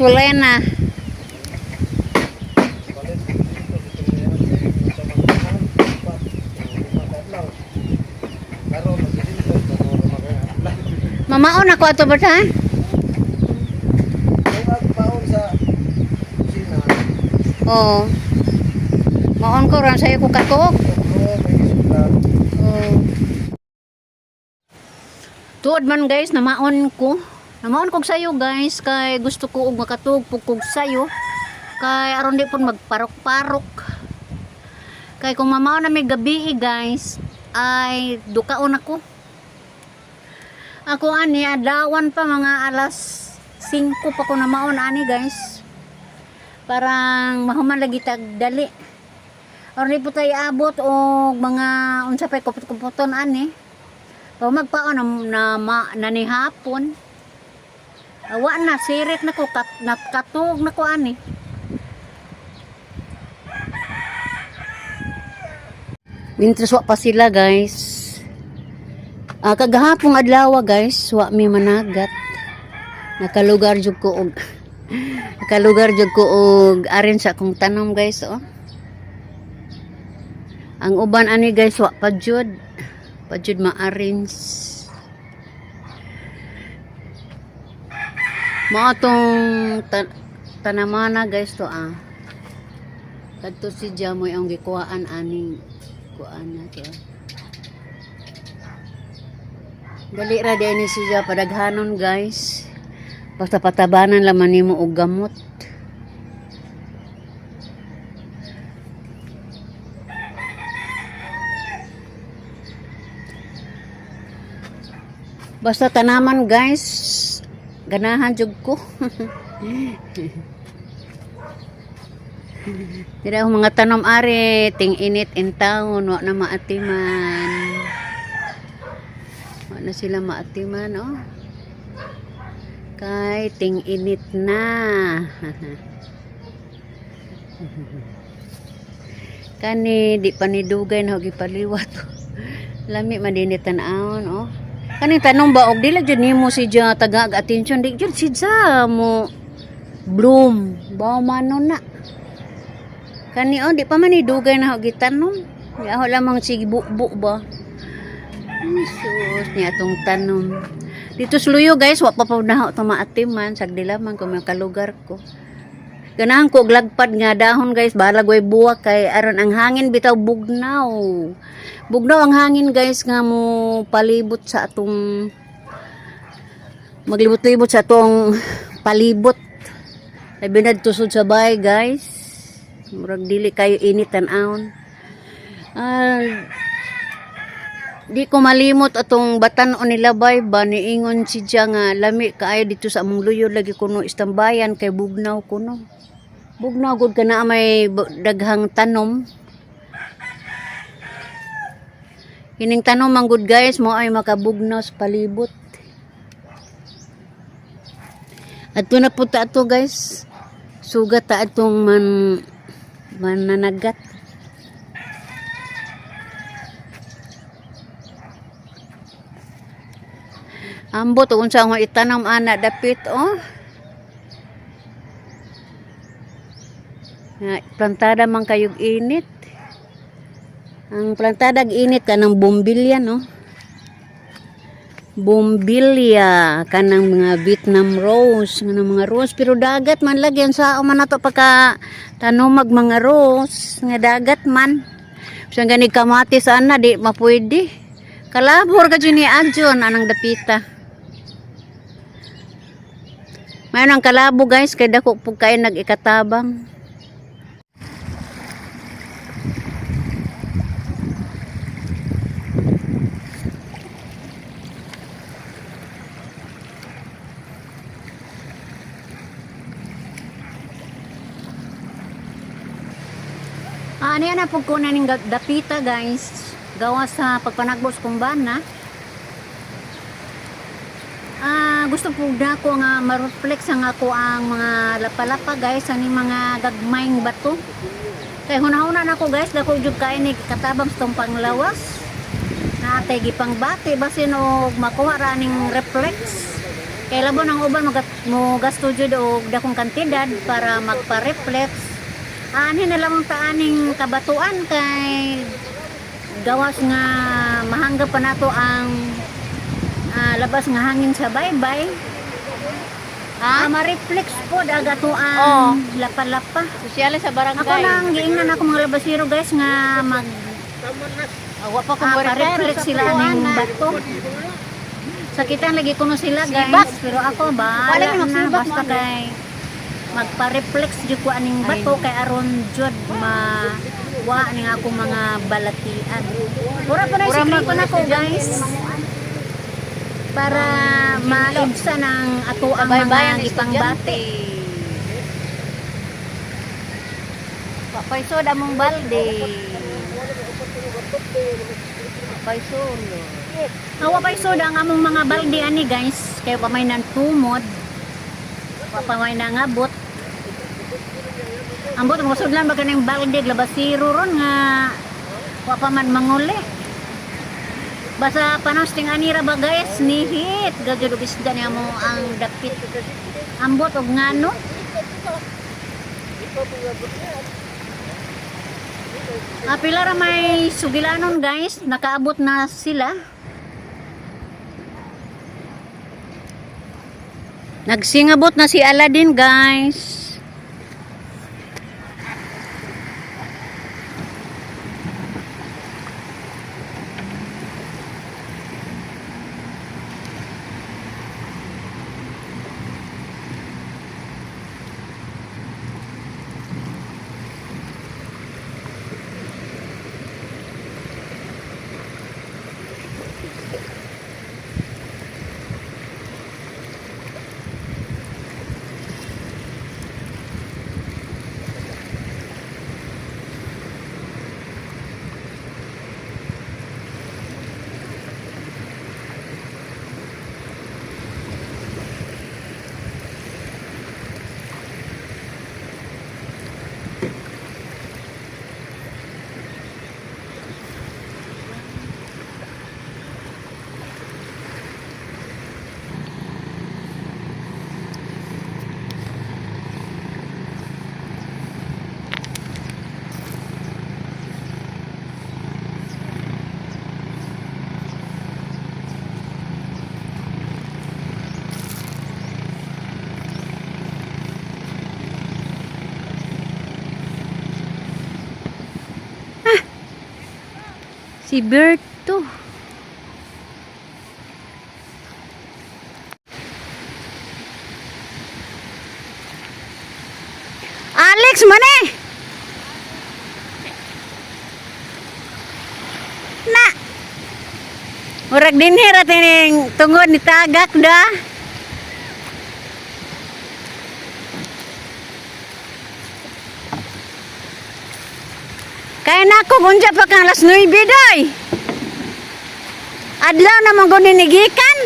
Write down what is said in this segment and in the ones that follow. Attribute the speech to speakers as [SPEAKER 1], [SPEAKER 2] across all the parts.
[SPEAKER 1] Gasolina.
[SPEAKER 2] Palit dito sa tingnan sa mga upat, lima ka adlaw. Karon magdidito karon makaadlaw.
[SPEAKER 1] Mamaon ako ato ba ha?
[SPEAKER 2] Kung agpaon sa kusina,
[SPEAKER 1] Oo. Maon ko ron sa'yo ko katuog.
[SPEAKER 2] oo, may gisudlan.
[SPEAKER 1] Oo. Tuod man guys, namaon ko. Namaon kog sayo guys, kay gusto ko og makatuog pug kog sayo. Kay aron di pud magparok-parok. Kay kung mamaon na may gabi eh, guys, ay dukaon ako. Ako ani adlawan pa mga alas 5 pa ko namaon ani guys. Parang mahuman lagi tag dali. Aron di po tayo abot og mga unsa pay kupot-kupoton ani. O magpaon na, na, ma, na ni hapon. Awa na sirit na ko kat, nakatug na ko ani. Mintres wa pa sila guys. Ah, kagahapong adlaw guys, wa mi managat. Nakalugar jud ko og nakalugar jud ko og arin sa akong tanom guys oh. Ang uban ani guys wa pa jud. Pa jud ma-arrange. Mao tong tanamana guys to ah. Kadto si Jamoy ang gikuhaan aning kuan na to. Ah. Dali ra di ni siya padaghanon guys. Basta patabanan laman nimo og gamot. Basta tanaman guys, ganahan jud ko. Dira akong mga tanom are, ting init in town, wa na maatiman. Wa na sila maatiman, oh. Kay ting init na. Kani di pa ni dugay na og gipaliwat. Lami man dinit tan-awon, oh. Kaning tanong ba og dili jud nimo si ja taga attention di jud si ja mo bloom ba manon na. Kani oh di pa man ni dugay na og gitanom. Yaho lamang si bubo ba. Sus niya atong tanom. Dito sa luyo guys, wa pa pa na tumaatiman sagdi lamang kung may kalugar ko. Ganahan ko og lagpad nga dahon guys, balag way buwak kay aron ang hangin bitaw bugnaw. Bugnaw ang hangin guys nga mo palibot sa atong maglibot-libot sa atong palibot. Labi na dito sud sa bahay guys. Murag dili kayo init tan-awon. Ah, di ko malimot atong batan-on nila bay ba niingon si siya nga lami kaayo dito sa among luyo lagi kuno istambayan kay bugnaw kuno. Bugnaw gud ka na may daghang tanom. Kining tanom man gud guys mo ay makabugnaw sa palibot. Adto na po ta ato guys. Sugat ta atong man mananagat. Ambot unsa ang itanom ana dapit oh. Nga, plantada man kayog init. Ang plantada init kanang bombilya no. Bombilya kanang mga Vietnam rose, kanang mga rose pero dagat man lagi ang sao man nato pagka tanomag mga rose nga dagat man. Bisan gani kamatis ana di mapwede. Kalabor ka jud ni Adjon anang dapita. Mayon ang kalabo guys kay dako pug kayo nag-ikatabang. Ah, ano yan ang pugkunan ng dapita guys. Gawa sa pagpanagbos kumbana. Ah, gusto po na ko nga ma-reflect sa nga ko ang mga lapalapa guys, ani mga gagmayng bato. Kay hunahuna na ko guys, dako jud kay ni katabang sa tong panglawas. Naatay gipang bati basin og makuha ra ning reflex. Kay labon ang uban mo gasto jud og dakong kantidad para magpa-reflex. Aanhin na lamang ta aning kabatuan kay gawas nga mahanggap pa nato ang labas nga hangin sa baybay.
[SPEAKER 3] Ha?
[SPEAKER 1] Ma-reflex po ang ato
[SPEAKER 3] Oo.
[SPEAKER 1] ang lapa-lapa.
[SPEAKER 3] Sosyales sa barangay.
[SPEAKER 1] Ako nang giingnan ako mga labasiro, guys, nga mag
[SPEAKER 3] Wa pa kong
[SPEAKER 1] pa-reflex sila ning bato. Sakitan lagi kuno sila, guys,
[SPEAKER 3] Sibak.
[SPEAKER 1] pero ako
[SPEAKER 3] Wala
[SPEAKER 1] bahala
[SPEAKER 3] ni
[SPEAKER 1] na
[SPEAKER 3] magsibak
[SPEAKER 1] basta
[SPEAKER 3] mo, ano?
[SPEAKER 1] kay magpa-reflex jud ko aning bato kay aron jud ma wa ning ako mga balatian. Ura pa na
[SPEAKER 3] Ura
[SPEAKER 1] sikreto nako, guys. Para maibsan ang ato ang mga
[SPEAKER 3] Baybayan
[SPEAKER 1] gipangbati.
[SPEAKER 3] estudyante. Papaisod among balde. Papaisod.
[SPEAKER 1] Awa pa soda ang among mga balde ani, guys, kay pa may nang tumod. Wa pa may nangabot. Ambot mo sudlan ba kaning balde labasiro ron nga wa pa man manguli. Basta panos ting ani ra ba, guys, nihit gagyud og isda niya mo ang dapit. Ambot og ngano. Pila ra may sugilanon, guys, nakaabot na sila. Nagsingabot na si Aladdin, guys. Si Berto. Alex mane. Na. Murag dinhi ra tining tungod ni tagak da. Kaya na ako, unsa pa kang alas 9 day. Adlaw na mong ninigikan.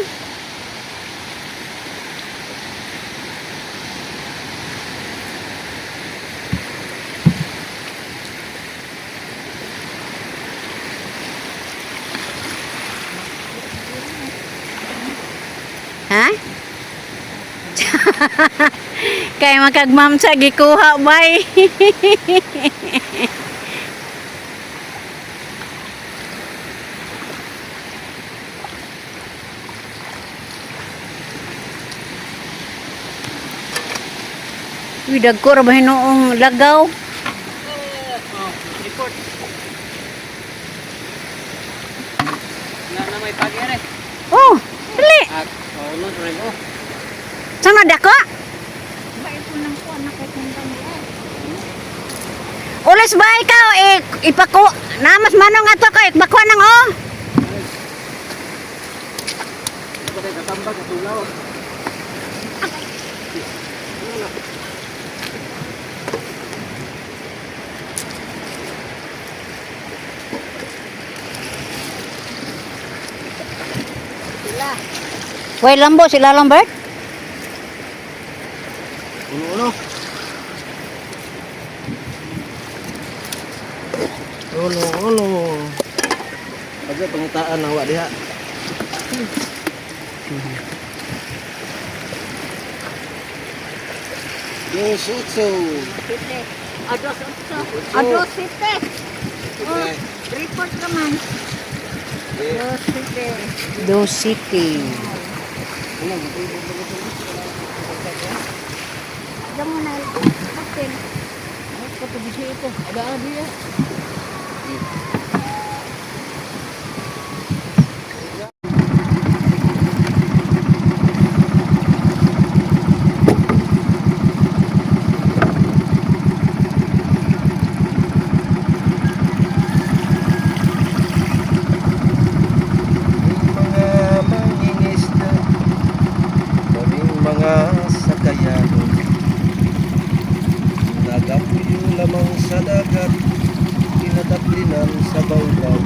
[SPEAKER 1] Ha? Kaya makagmamsa gikuha bay. Uy, dagko ra ba hinuong lagaw?
[SPEAKER 2] Oh, report. Na na may pagere.
[SPEAKER 1] Oh, dali.
[SPEAKER 2] At oh, no, sorry ko.
[SPEAKER 1] Saan na dako? Ulis ba ikaw? Eh, ipako. Namas manong ato ko. Ipakuha nang oh.
[SPEAKER 2] Dapat ay katambag katulaw.
[SPEAKER 1] Way lambo sila Lambert.
[SPEAKER 2] Uno uno. Uno uno. Pagka pangitaan ang wa diha. Dos otso.
[SPEAKER 3] Site. O, dos otso. O, dos site. O, report ka man. Dos site.
[SPEAKER 1] Do City.
[SPEAKER 3] Diyan mo na. Okay.
[SPEAKER 2] Kaming mga mangingisda, kaming mga sakayanon, nagapuyo lamang sa dagat, tinataplinan sa bawbaw.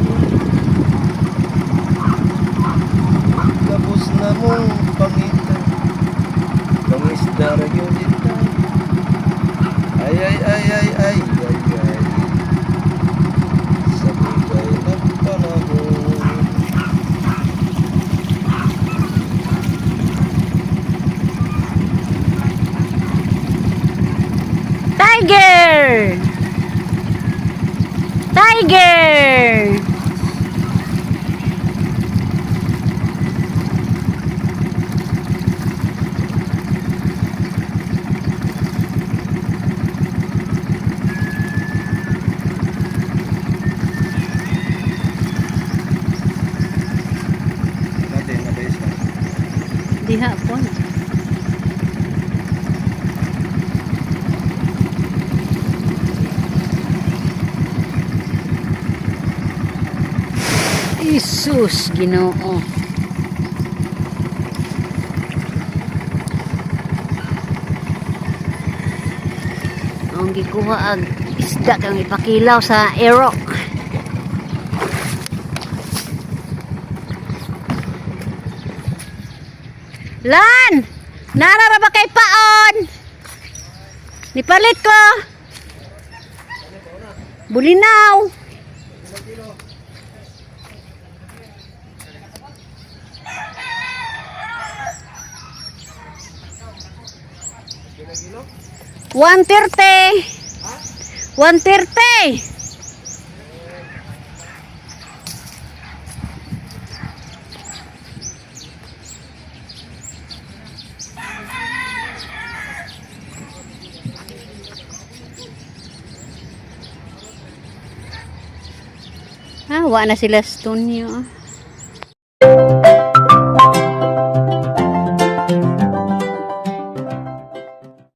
[SPEAKER 2] Gabos na mong pangita, pangisda ra gyud ita. Ay ay ay ay ay ay ay, sa bigay ng panahon.
[SPEAKER 1] Tiger! Tiger!
[SPEAKER 2] Natin, nabais na.
[SPEAKER 1] Diha po. Jesus, Ginoo. Ang gikuha ang isda kang ipakilaw sa erok. Lan! Nara ra ba kay paon? Nipalit ko. Bulinaw. 130. 130. Ah, wa na sila stonyo.